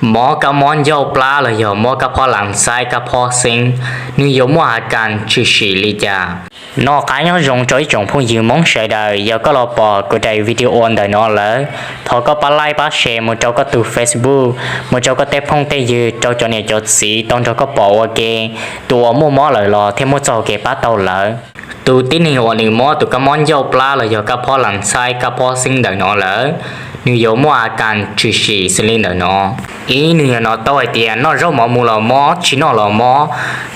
Mob kab mob ncauj plab los yog mob kab phob las xaib kab phob xeeb, nws yuav muaj a kas tshwm sim li cas? Noj qab nyob zoo rau ib tsoom phooj ywg Hmoob sawv daws, yog koj los pom kuv daim video ntawm no lawm, thov koj pab like pab share mus rau koj tus Facebook, mus rau koj tej phooj tej ywg, rau cov niam cov txiv tau nrog koj pom ua ke. Tus uas muaj mob lawm los thiaj muaj txoj hau kev pab tau lawv. Tus tib neeg uas nws mob tus kab mob ncauj plab los yog kab phob las xaib kab phob xeeb ntawm no lawm, nws yuav muaj a kas tshwm sim xws li ntawm no. Ib, nws yuav hnov tau hais tias noj zaub mov mus los mob, tsis noj los mob,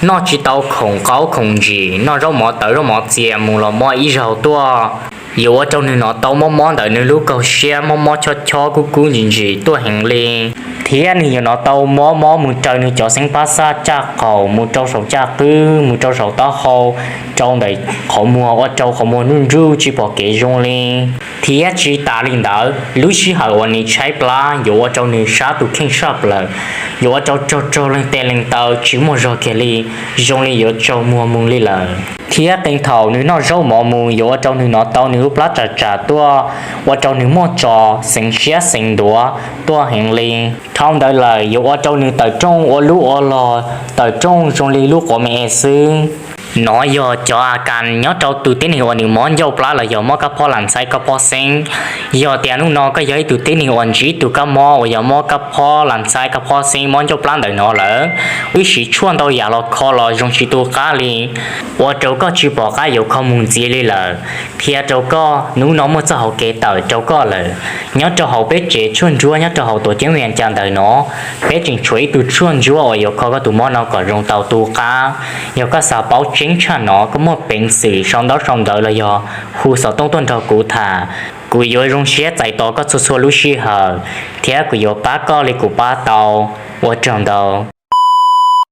noj tsis tau khoom qaub khoom ntsis, noj zaub mov tawv zaub mov txias mus los mob ib zaug tuaj. Yuav ua rau nws hnov tau mob mob ntawm nws lub kaug siab, mob mob chob chob kub kub ntsim ntsim tuaj heev li. Thiab nws yuav hnov tau mob mob mus raws nws cov xeeb pab xaj caj qaum, mus rau saum caj qwb, mus rau saum taub hau, rau ntawm qhov muag, ua rau qhov muag nruj nruj tsis pom kev zoo li. Thiab tsis tas li ntawd, lub sij hawm uas nws tshaib plab yuav ua rau nws sab tus kheej saj plaws, yuav ua rau raug raug leeg tes leeg taw tsis muaj zog kiag li, zoo li yuav tsaug muag mus li lawm. Thiab qee thaum nws noj zaub mov mus yuav ua rau nws hnov tau nws lub plab tsam tsam tuaj, ua rau nws muaj tso, xeev siab xeev ntuav tuaj heev li. Dhau ntawd lawm yuav ua rau nws tawm rooj ua lub ua log, tawm rooj zoo li lub quav me e xwb. Nov yog cov a kas nyob rau tus tib neeg uas nws mob ncauj plab los yog mob kab phob las xaib kab phob xeeb. Yog tias hnub no koj yog ib tug tib neeg uas ntsib tus kab mob uas yog mob kab phob las xaib kab phob xeeb mob ncauj plab ntawm no lawm, wb siv tshuaj ntau yam los kho los zoo tsis tu qab li, ua rau koj tsis pom qab yuav kho mus ntxiv li lawm. Qhia rau koj, hnub no muaj txoj hau kev tawm rau koj lawm. Nyob rau hauv peb tsev tshuaj ntsuab nyob rau hauv tuam ceeb Vias Cas ntawm no, peb tseem tshuav ib tug tshuaj ntsuab uas yuav kho koj tus mob no kom zoo tau tu qab. Yog koj xav paub tseeb tshaj no, koj muaj peev xwm sau ntaub sau ntawv los yog hu xov tooj tuaj nrog kuv tham. Kuv yuav zoo siab txais tos koj txhua txhua lub sij hawm, thiab kuv yuav pab koj li kuv pab tau. Ua tsaug ntau.